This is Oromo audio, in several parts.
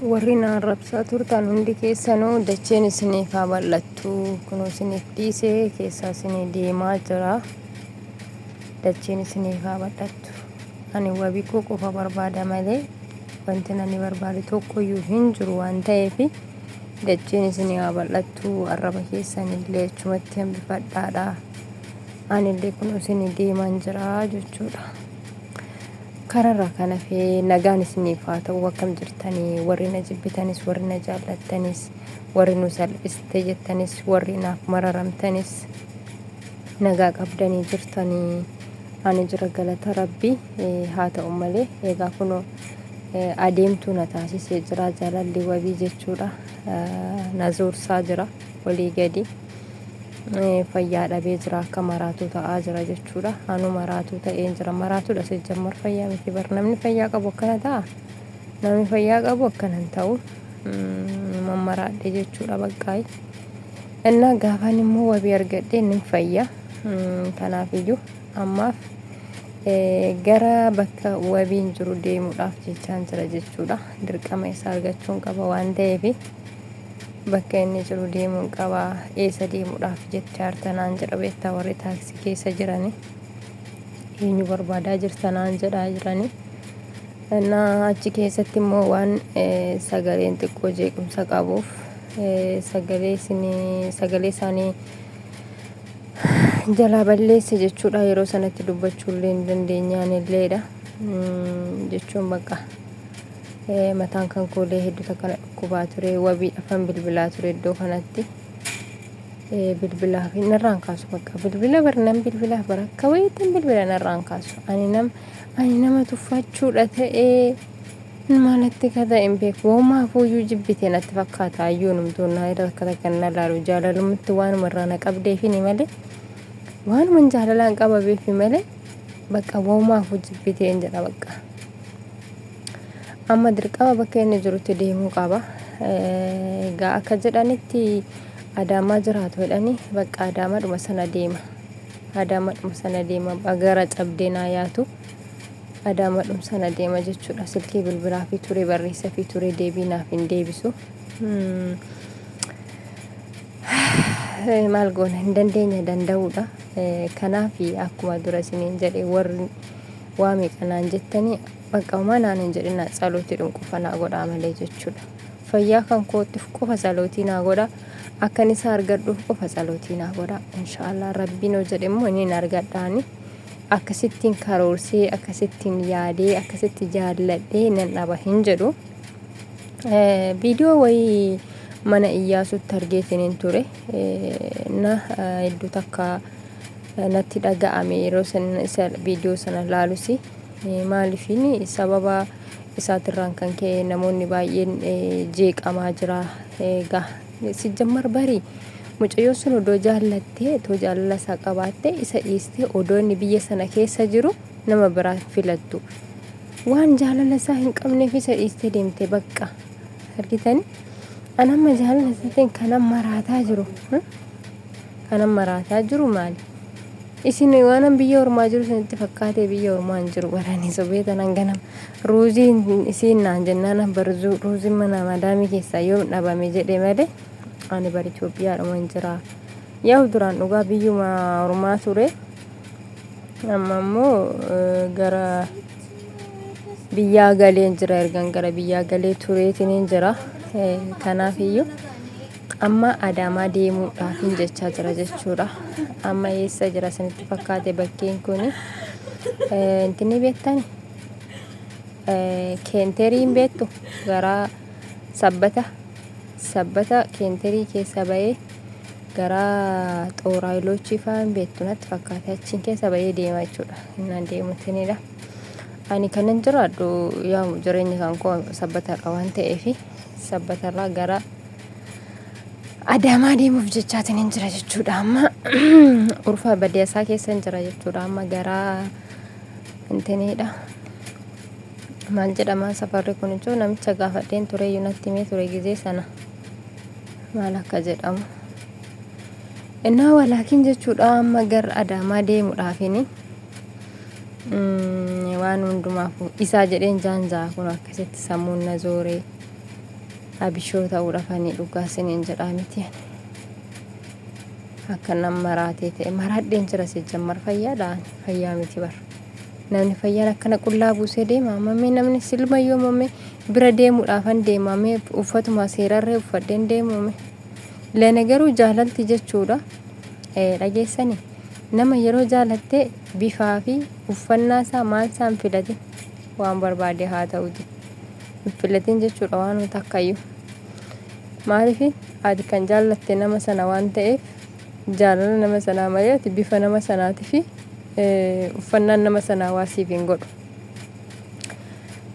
Warri na arrabsaa turtan hundi keessanuu dacheen isiniif haa bal'attu. Kunoo isiniif dhiisee keessaa isinii deemaa jira. Dacheen isiniif haa bal'attu. Ani wabii koo qofa barbaada malee wanti ani barbaadu tokkoyyuu hin jiru waan ta'eef dacheen isinii haa bal'attu. Arraba keessanillee achumatti hambifadhaadha. Anillee kunoo isinii deemaan jira jechuudha. Kararraa kan hafe nagaan isiniif haa ta'u. Akkam jirtanii? Warri na jibbitanis, warri na jaallattanis, warri nu salphiste jettanis, warri naaf mararamtanis nagaa qabdanii jirtanii? Ani jira, galata Rabbi. Haa ta'u malee egaa kunoo adeemtuu na taasisee jira jaalalli wabii jechuudha. Na zoorsaa jira olii gadi. Fayyaa dhabee jira, akka maraatuu ta'aa jira jechuudha. Anuu maraatuu ta'een jira. Maraatuudha sijjammar, fayyaa miti bar. Namni fayyaa qabu akkana ta'a? Namni fayyaa qabu akkana hin ta'u. Mammaraadhe jechuudha baqqaayi. Innaa gaafaan immoo wabii argadhee nin fayya. Kanaafiyyuu ammaaf gara bakka wabiin jiru deemuudhaaf jechaan jira jechuudha. Dirqama isaa argachuun qaba waan ta'eef bakka inni jiru deemuun qaba. Eessa deemuudhaaf jechaa naan jedha beektaa warri taaksii keessa jirani. Eenyu barbaadaa jirta naan jedhaa jirani. Innaa achi keessatti immoo waan sagaleen xiqqoo jeequmsa qabuuf sagalee isinii sagalee isaanii jalaa balleesse jechuudha. Yeroo sanatti dubbachuu illee hin dandeenyaan illeedha jechuun bakka mataan kan koolee hedduu takka na dhukkubaa ture. Wabii afan bilbilaa ture iddoo kanatti bilbilaaf narraan kaasu. Bakka bilbila bar nan bilbilaaf bara akka wayiitti bilbila narraan kaasu. Ani nama tuffachuudha ta'ee maalatti ka ta'e hin beeku. Woomaafuuyyuu jibbite natti fakkaata. Ayyuu numtuun naa irra takka takka na laalu jaalalumatti waanuma irraa na qabdeefini malee, waanuma jaalalaan qababeefi malee, bakka woomaafuu jibbiteen jedha. Bakka amma dirqama bakka inni jirutti deemuu qaba. Egaa akka jedhanitti Adaamaa jiraatu jedhanii, bakka Adaamaadhuma sana deema. Adaamaadhuma sana deema, gara cabdee naa yaatu. Adaamaadhuma sana deema jechuudha. Silkii bilbilaa fi ture, barreessa fi ture, deebii naaf hin deebisu. Maal goona, hin dandeenya danda'uudha. Kanaaf akkuma dura isiniin jedhe, warri waa meeqa naan jettanii, bakka homaa naan hin jedhina, tsalootiidhum qofa naa godhaa malee jechuudha. Fayyaa kan kootiif qofa tsalootii naa godha. Akkan isa argadhuuf qofa tsalootii naa godha. Inshaallah Rabbiin hoo jedhe immoo inni argadhaani. Akkasittiin karoorsee, akkasittiin yaadee, akkasitti jaalladhee nan dhaba hin jedhu. Viidiyoo wayii mana Iyyaasuutti argeetiin ture. Na hedduu takka natti dhaga'ame yeroo isa viidiyoo sana laalusi. Maaliifin sababa isaatirraan kan ka'e namoonni baay'een jeeqamaa jira. Egaa sijjammar barii mucayyoon sun odoo jaallattee, otoo jaalala isaa qabaattee, isa dhiistee odoo inni biyya sana keessa jiru nama biraa filattu. Waan jaalala isaa hin qabneef isa dhiistee deemte bakka. Argitanii? An amma jaalala isaatiin kanan maraataa jiru. Kanan maraataa jiru maali? Isin waanan biyya ormaa jiru isinitti fakkaatee, biyya ormaa hin jiru baranii sobee tanan ganama. Ruuziin isiin naan jennaan barzuu ruuziin mana madaamii keessaa yoom dhabame jedhe malee ani bar Itoophiyaadhuma hin jira. Yaa'u duraan dhugaa biyyuma ormaa ture. Amma immoo gara biyyaa galeen jira, ergan gara biyyaa galee tureetiin jira. Kanaaf iyyuu amma Adaamaa deemuudhaafin jechaa jira jechuudha. Amma eessa jira isinitti fakkaate bakkeen kuni? Intini beektani? Keenteriin beektu, gara Sabbata, Sabbata Keenterii keessa bahee gara Xooraayiloochii fa'aa hin beektu natti fakkaate, achiin keessa bahee deema jechuudha. Innaan deemuutinidha. Ani kanan jiraadhu yaa'u jireenya kan koo Sabbatarra waan ta'eef Sabbatarraa gara Adaamaa deemuuf jechaatiin hin jira jechuudha. Amma Urfaa Badeesaa keessa hin jira jechuudha. Amma gara intiniidha. Maal jedhama safarri kun jechuun namicha gaafadheen ture iyyuu natti himee ture gizee sana maal akka jedhamu. Innaa walaakin jechuudha, amma gara Adaamaa deemuudhaafini waan hundumaaf isaa jedheen jaanjaa kun akkasitti sammuun na zooree. Abishoo ta'uudhaaf ani dhugaa isiniin jedhaa miti ani. Akka nam maraatee ta'e maraadheen jira sijjammar fayyaadha ani fayyaa miti bar. Namni fayyaan akkana qullaa buusee deema mamee namni silmayyoo mamee bira deemuudhaafan deema mee uffatuma seerarree uffadheen deemuume. Lene garuu jaalalti jechuudha. Dhageessani nama yeroo jaalatte bifaa fi uffannaa isaa maal isaa hin filatin waan barbaade haa ta'uti. Hin filatin jechuudha waanuma takkayyuu. Maaliif ati kan jaallatte nama sana waan ta'eef jaalala nama sanaa malee ati bifa nama sanaatii fi uffannaan nama sanaa waa siif hin godhu.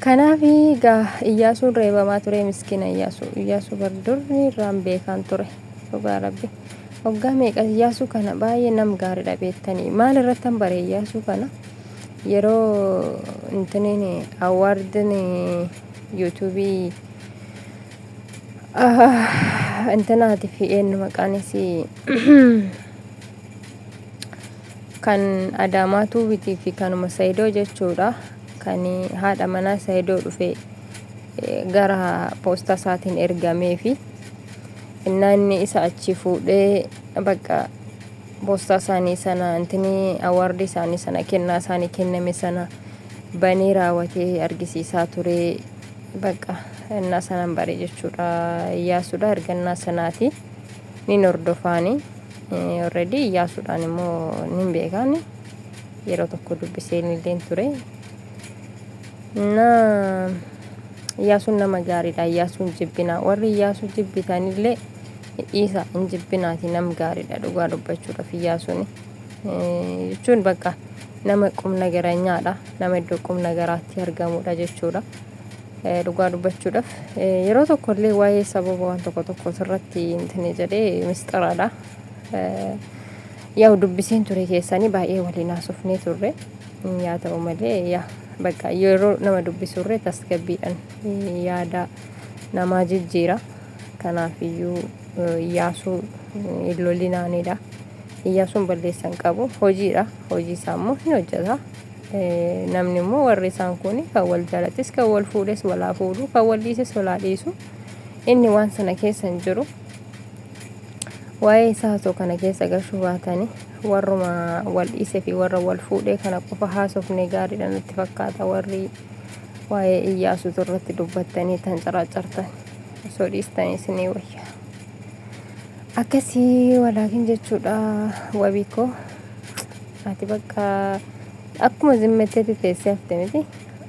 Kanaaf egaa Iyyaasuun reebamaa ture miskiina Iyyaasuu. Iyyaasuu bar durri irraan beekaan ture. Dhugaa rabbi. Waggaa meeqa Iyyaasuu kana baay'ee nam gaariidha beektanii. Maal irrattan bare Iyyaasuu kana? Yeroo intiniin awwaardin yuutuubii intinaati fi eenyu maqaan isii kan Adaamaa Tuubitii fi kanuma Sayidoo jechuudha. Kan haadha manaa Sayidoo dhufe gara poostaa isaatiin ergamee fi innaa inni isa achi fuudhee bakka poostaa isaanii sana intinii awaardii isaanii sana kennaa isaanii kenname sana banee raawwatee argisiisaa ture. Bakka innaa sanan bare jechuudha. Iyyaasuudha ergannaa sanaati. Nin hordofaani. Already Iyyaasuudhaan immoo nin beekaani. Yeroo tokko dubbisee illeen ture. Na Iyyaasuun nama gaariidha. Iyyaasuun jibbinaa. Warri Iyyaasuu jibbitanillee dhiisa hin jibbinaati nam gaariidha dhugaa dubbachuudhaaf Iyyaasuun. Jechuun bakka nama qubna garanyaadha. Nama iddoo qubna garaatti argamudha jechuudha. Dhugaa dubbachuudhaaf yeroo tokko illee waa'ee sababa waan tokko tokko irratti intini jedhee misxiraadha. Yaa'u dubbiseen ture keessanii baay'ee waliin haasofnee turre. Yaa ta'u malee yaa bakka yeroo nama dubbisurree tasgabbiidhaan yaada namaa jijjiira. Kanaafiyyuu Iyyaasuu hin lolinaanidha. Iyyaasuun balleessa hin qabu. Hojiidha. Hojii isaa immoo hin hojjeta. Namni immoo warri isaan kun kan wal jaalates kan wal fuudhes wal haa fuudhu kan wal dhiises wal haa dhiisu. Inni waan sana keessa hin jiru. Waa'ee isaa osoo kana keessa gashuu baatanii warruma wal dhiisee fi warra wal fuudhee kana qofa haasofne gaariidha natti fakkaata warri waa'ee Iyyaasuutu irratti dubbattanii tan caraacartan osoo dhiistanii isinii wayya. Akkasii walaakin jechuudha wabii koo ati bakka akkuma zimmetteetti teessee hafte miti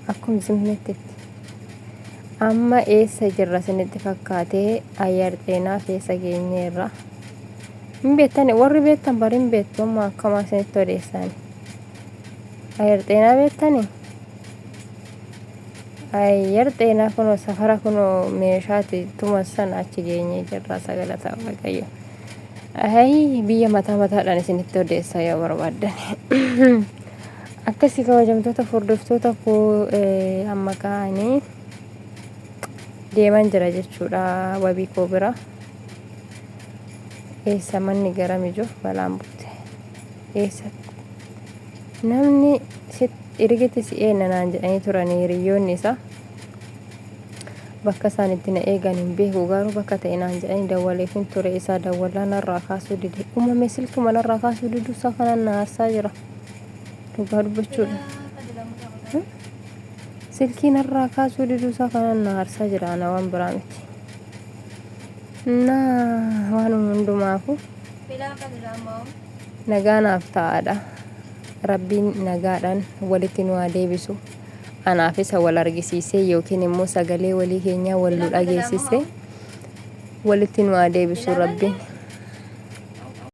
akkuma zimmetteetti. Amma eessa jirra isinitti fakkaatee ayyar xeenaa keessa geenyeerra. Hin beektani warri beektan bari hin beektu amma akkamaa isinitti odeessani. Ayyar xeenaa beektani? Ayyar xeenaa kunoo safara kunoo meeshaati tuma sana achi geenyee jirra sagalataa waaqayyo. Ayi biyya mataa mataadhaan isinitti odeessaa yoo barbaaddan. Akkasii kabajamtoota hordoftoota koo amma ka'anii deeman jira jechuudha wabii koo bira. Eessa manni gara mijoo balaan buute. Eessa namni ergiti si eenna naan jedhanii turanii hiriyoonni isaa. Bakka isaan itti na eegan hin beeku garuu bakka ta'e naan jedhanii dawwaleefin ture isaa dawwallaa narraa kaasuu dide. Uumame silkuma narraa kaasuu diduu isaa kanaan na aarsaa jira. Dhugaa dubbachuudha. Silkii narraa kaasuu diduu isaa kanaan na aarsaa jira ana waan biraa miti. Na waan hundumaafu nagaa naaf ta'aadha. Rabbiin nagaadhaan walitti nu haa deebisu. Anaaf isa wal argisiisee yookiin immoo sagalee walii keenyaa wal nu dhageessisee walitti nu haa deebisu Rabbiin.